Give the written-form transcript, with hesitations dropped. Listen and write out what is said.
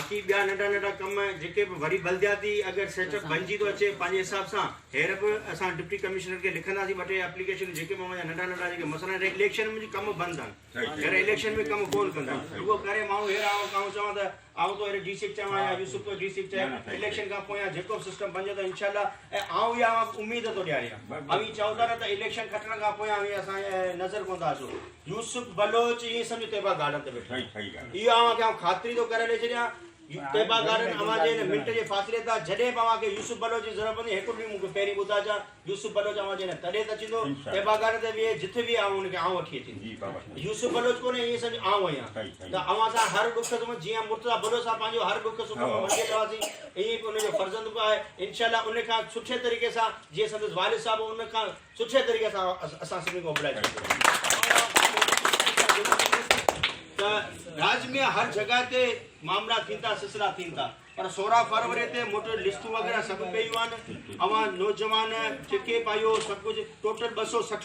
باقي ٻيا ننڍا ننڍا ڪم جيڪي به وري بلدياتي اگر سيٽ اپ بنجي ٿو اچي پنهنجي حساب سان هينئر به اسان ڊپٽي ڪمشنر کي لکنداسين ٻه ٽي اپليڪيشن جيڪي به اوهان جا ننڍا ننڍا جيڪي مسئلا آهن اليڪشن ۾ ڪم بند آهن هينئر اليڪشن ۾ ڪم ڪون ڪندا رڳو ڪري ماڻهو هينئر آئون آئون چوان ته آئون ٿو هينئر ڊي سي کي چوان يا يوسف ٿو ڊي سي کي چئي اليڪشن کان پويان جيڪو به سسٽم بنجي ٿو انشاء الله ۽ آئون اها اوهان کي اميد ٿو ڏياريان اوهين چئو ٿا نه ته اليڪشن کٽڻ کان پويان اوهين اسان جي نظر ڪون ٿا اچو يوسف بلوچ ائين سمجهو طيبه گارڊن تي ويٺو آهي اهو اوهان کي آئون خاطري ٿو ڪري ڏئي ڇڏيان طيبه گارڊن اوهان جي هن منٽ جي فاصلي تان جڏهن به اوهان کي يوسف بلوچ جي ضرورت پوندي هڪڙو ڏينهن مون کي پهرين ٻڌائجان يوسف بلوچ اوهان جي هن تڏي تي اچيندو طيبه گارڊن تي ويهي جٿي ويهي آئون ان کي آئون وٺي اچيندس يوسف بلوچ ڪونهي ائين سمجهه آئون آهيان ته اوهان سان هر ڏک سک ۾ جيئن مرتضيٰ بلوچ سان پنهنجو هر ڏک سک ۾ ونڊيل هئاسين ائين به ان جو فرزند به آهي انشاء الله ان کان سٺي طريقي سان جيئن سندس والد صاحب هو ان کان سٺي طريقي سان اسان سڀني کي موبلائيز ڪندو ته راڄ ۾ هر جڳهه تي معاملا ٿين ٿا سلسلا ٿين ٿا پر 16 فروري تي مون وٽ لسٽون وغيره سڀ پيون آهن اوهان نوجوان جيڪي به آهيو سڀ ڪجهه ٽوٽل 260.